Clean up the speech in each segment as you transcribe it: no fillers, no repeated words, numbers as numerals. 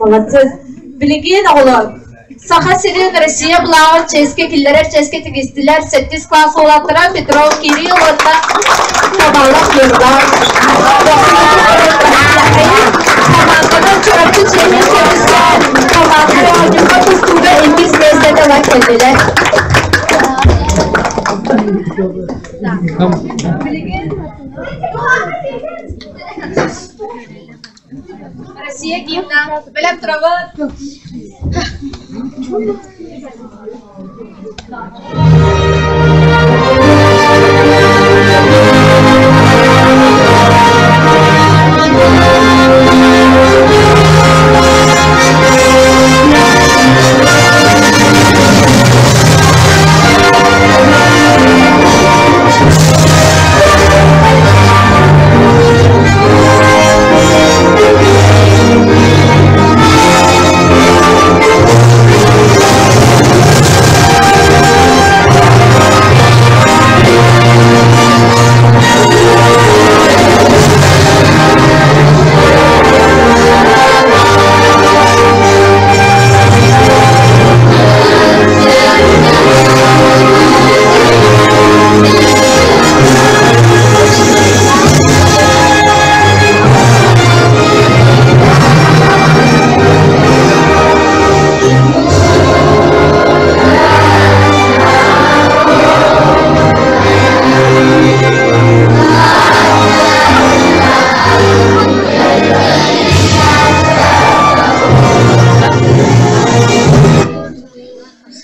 Молодцы. Билигин оҕолор Саха сирин Россия былааҕын чиэскэ киллэрэр чиэскэ тигистилэр сэттис класс уолаттара Петров Кирилл уонна Табалов Ньурбан. Хамаанданан Чурапчы чиэһин көмүскээн хамаанда оонньууга тустууга иккис миэстэни ылан кэллилэр. Билигин Россия гимна бэлэм турабыт.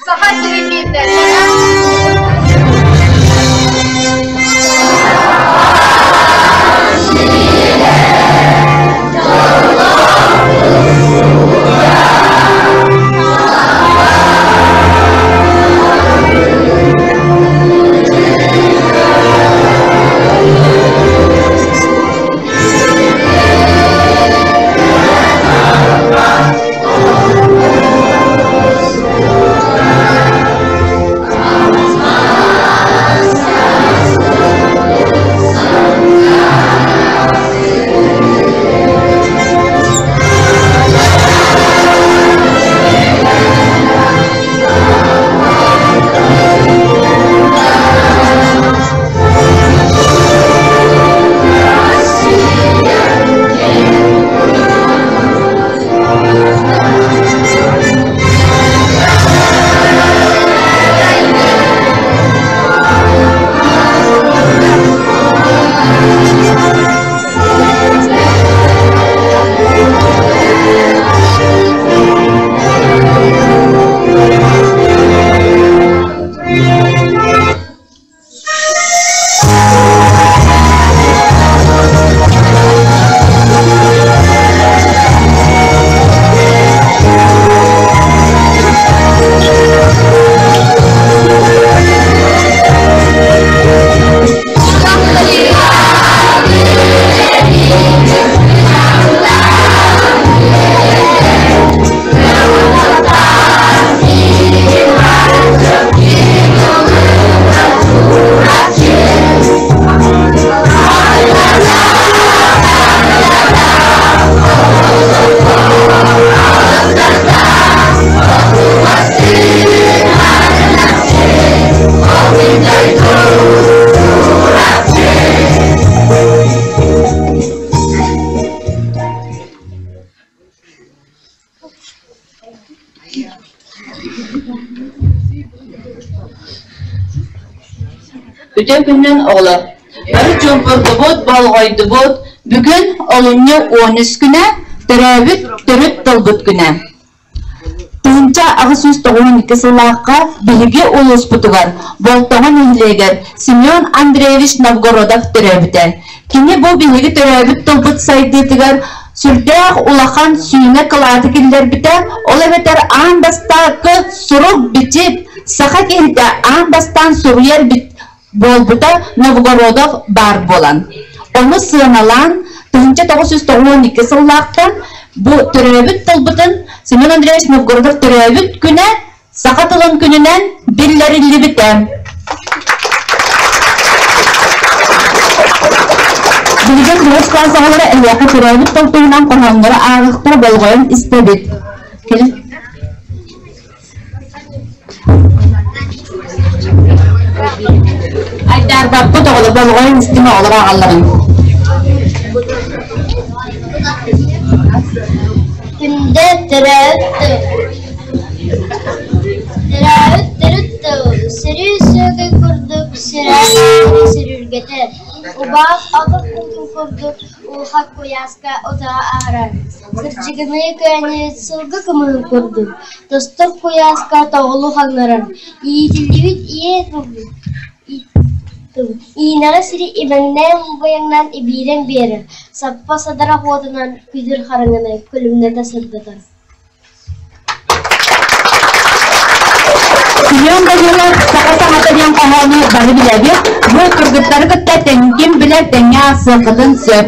Саха сирин гимнэ. Үтүө күнүнэн оҕолор! Бары чуумпурдубут, болҕойдубут. Бүгүн олунньу 13 күнэ, төрөөбүт төрүт тылбыт күнэ. 1892 сыллаахха биһиги улууспутугар Болтоҥо нэһилиэгэр Семен Андреевич Новгородов төрөөбүтэ. Кини бу биһиги төрөөбүт тылбыт сайдыытыгар сүрдээх улахан сүүнэ кылааты киллэрбитэ, ол эбэтэр аан бастакы сурук-бичик саха киһитэ аан бастаан суруйар буолбута Новгородов баар буолан. Ону сыаналаан 1992 сыллаахтан бу төрөөбүт тылбытын Семен Андреевич Новгородов төрөөбүт күнэ саха тылын күнүнэн биллэриллибитэ. Билигин үһүс класс оҕолоро эһиэхэ төрөөбүт тыл туһунан хоһооннору ааҕыахтара болҕойон истэбит. Кэлин Айдаарбаппыт оҕолор болҕойон истиҥ оҕолор ааҕалларын. Күндэ төрөөбүт тыл. Төрөөбүт төрүт тыл сөрүү сүөгэй курдук сүрэҕи сүрүргэтэр, убаҕас отут уутун курдук улахан куйааска утаҕа аһарар, кырдьыгыныы көөнньүбүт сылгы кымыһын курдук тостор куйааска тоҕулу хаҥнарар, иитиллибит ийэ тыл иинэҕэ сири имэҥнээн-быйаҥнаан ибиирэн биэрэр, саппа садарах уотунан күдүр хараҥаны күлүмнэтэ сырдатар. Семен Данилов «Саха саҥата» диэн хоһоону бары билэбит. Бу кыргыттары кытта тэҥкин билэр тэҥҥэ аахсыаххытын сөп.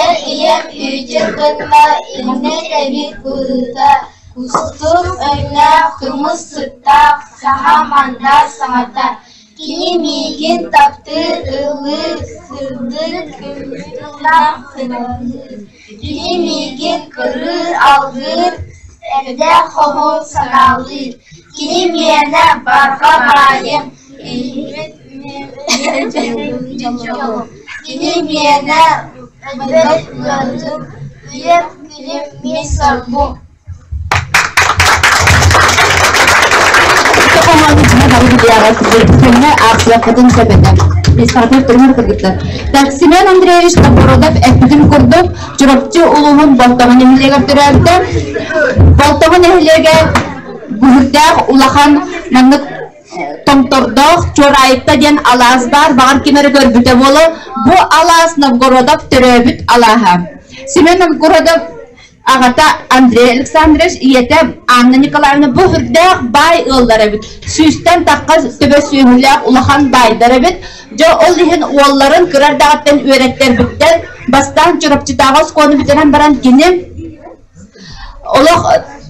Эр ийэм үүтүн кытта иҥнэр эбит быһыыта, кустук өҥнөөх кымыс сыттаах саха мандаар саҥата Кини миигин таптыыр, ыллыыр, сырдык тыллаах сыҥалыыр, кини миигин кырыыр, алгыыр, эрдээх хоһуун санаалыыр, кини миэнэ барҕа баайым, дьолум, кини миэнэ өлбөт ыалдьым, үйэм күнүм мин соргум. Так, Семен Андреевич Новгородов эппитин курдук, Чурапчы улууһун Болтоҥо нэһилиэгэр төрөөбүтэ. Болтоҥо нэһилиэгэ Бүһүрдээх улахан маннык томтордоох Чуораайытта диэн алаас баар, баҕар ким эрэ көрбүтэ буолуо. Бу алаас Новгородов төрөөбүт алааһа. Семен Новгородов Аҕата Андрей Александрович, ийэтэ Анна Николаевна бу үрдээх баай ыаллар эбит. Сүүстэн тахха төбө сүөһүлээх улахан баайдар эбит. Дьэ ол иһин уолларын кыра эрдэҕиттэн үөрэттэрбиттэр. Бастаан Чурапчытааҕы оскуоланы бүтэрэн баран кини олох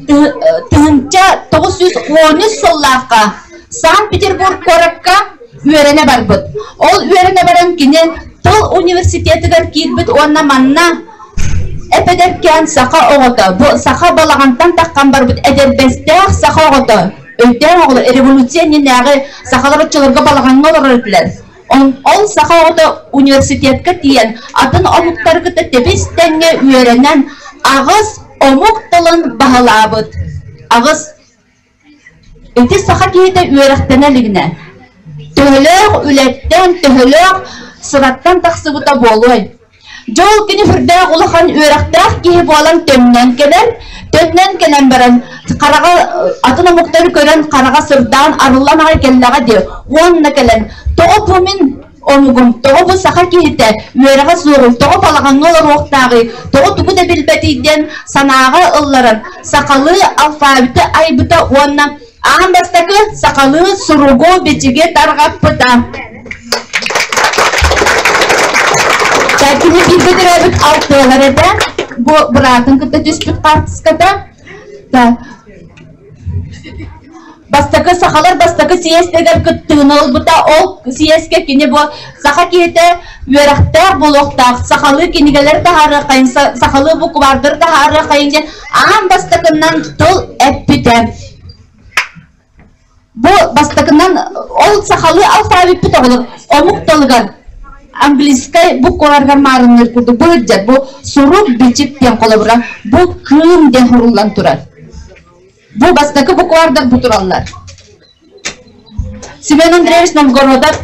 1913 сыллаахха Санкт-Петербург куоракка үөрэнэ барбыт. Ол үөрэнэ баран кини тыл университетыгар киирбит уонна манна Эп-эдэркээн саха оҕото, бу саха балаҕантан таххан барбыт эдэрбэстээх саха оҕото, өйдөөх оҕолор революция иннинээҕи сахалар оччолорго балаҕаҥҥа олорор этилэр. Ол саха оҕото университетка тиийэн атын омуктары кытта тэбис-тэҥҥэ үөрэнэн аҕыс омук тылын баһылаабыт. Аҕыс Ити саха киһитэ үөрэхтэнэ илигинэ, төһөлөөх үлэттэн, төһөлөөх сыраттан тахсыбыта буолуой? Дьол кини сүрдээх улахан үөрэхтээх киһи буолан төннөн кэлэр, төннөн кэлэн баран хараҕа атын омуктары көрөн хараҕа сырдаан арыллан аҕай кэллэҕэ дии уонна кэлэн тоҕо бу мин омугум тоҕо бу саха киһитэ үөрэҕэ суоҕуй, тоҕо балаҕаҥҥа олоруохтааҕый, тоҕо тугу да билбэтий диэн санааҕа ылларан сахалыы алфавиты айбыта уонна аан бастакы сахалыы суругу-бичиги тарҕаппыта. Кини бииргэ төрөөбүт алтыалар этэ. Бу быраатын кытта түспүт хаартыската. Бастакы сахалар бастакы съездэгэр кыттыыны ылбыта. Ол съезкэ кини бу саха киһитэ үөрэхтээх буолуохтаах, сахалыы кинигэлэр таһаарыаххайын, сахалыы буквардары таһаарыаххайын диэн аан бастакынан тыл эппитэ. Бу бастакынан ол сахалыы алфавиппыт оҕолор омук тылыгар английскай букваларга маарынныыр курдук бу сылдьар бу сурук бичик диэн холобура бу кыым диэн суруллан турар. Бу бастакы буквардар бу тураллар. Семен Андреевич Новгородов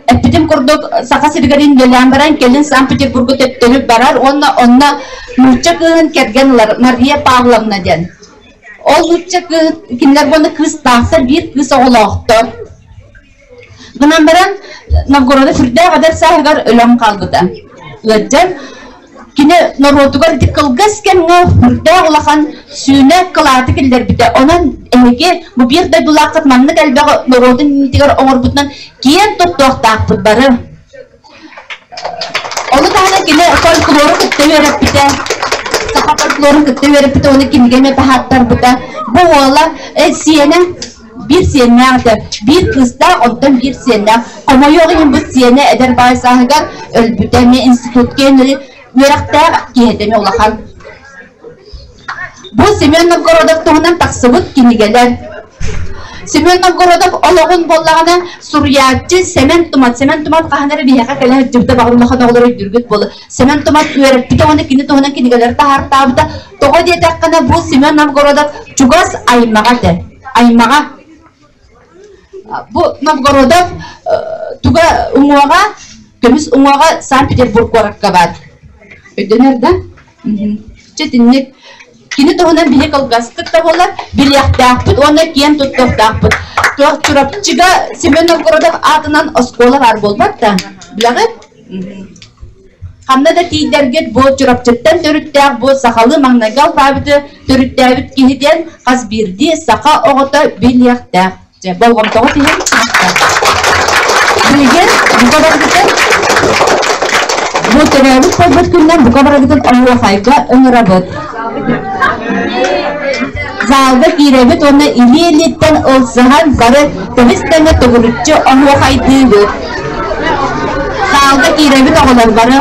эппитим курдук Саха сиригэр үлэлээн баран кэлин Санкт-Петербурга төттөрү барар уонна онно нуучча кыыһын кэргэн ылар Мария Павловна диэн. Ол нуучча кыыһын кинилэр уонна кыыстаахтар биир кыыс оҕолоохтор. Гынан баран Новгородов сүрдээх эдэр сааһыгар өлөн хаалбыта. Ыалдьан кини норуотугар ити кылгас кэмҥэ сүрдээх улахан сүүнэ кылааты киллэрбитэ. Онон эһиги бу биир дойдулааххыт маннык элбэх норуотун иннитигэр оҥорбутунан киэн туттуохтаахпыт бары. Ону таһынан кини фольклору кытта үөрэппитэ. Саха фольклорун кытта үөрэппитэ, уонна кинигэ эмиэ таһааттарбыта. Бу уола сиэнэ Биир сиэннээх этэ, биир кыыстаах, онтон биир сиэннээх. Хомойуох иһин бу сиэнэ эдэр баай сааһыгар өлбүтэ, эмиэ институтка үөрэхтээх киһи этэ, эмиэ улахан. Бу Семен Новгородов туһунан тахсыбыт кинигэлэр. Семен Новгородов олоҕун буоллаҕына суруйааччы Сэмэн Тумат. Сэмэн Тумат хаһан эрэ биһиэхэ кэлэ сылдьыбыта баҕар улахан оҕолор өйдүүргүт буолуо. Сэмэн Тумат үөрэппитэ уонна кини туһунан кинигэлэри таһаартаабыта. Тоҕо диэтэххинэ бу Семен Новгородов чугас аймаҕа этэ. Аймаҕа. Бу Новгородов туга уҥуоҕа, көмүс уҥуоҕа Санкт-Петербург куоракка баар. Өйдөнөр да? Чэ итинник кини туһунан биһи кылгастык да буоллар билиэхтээхпит уонна киэн туттуохтаахпыт. Туох Чурапчыга Семен Новгородов аатынан оскуола баар буолбат да? Билэҕит? Ханна да тиийдэргит бу Чурапчыттан төрүттээх бу сахалыы маҥнайгы алфавиты төрүттээбит киһи диэн хас биирдии саха оҕото билиэхтээх. Дьэ, болҕомтоҕут иһин Билигин бука барыгытын бу төрөөбүт буолбут күннэн бука барыгытын оһуохайга ыҥырабыт. Залга киирэбит уонна илии-илииттэн ылсыһан бары тэбис-тэҥэ төгүрүччү оһуохайдыыбыт. Залга киирэбит оҕолор бары.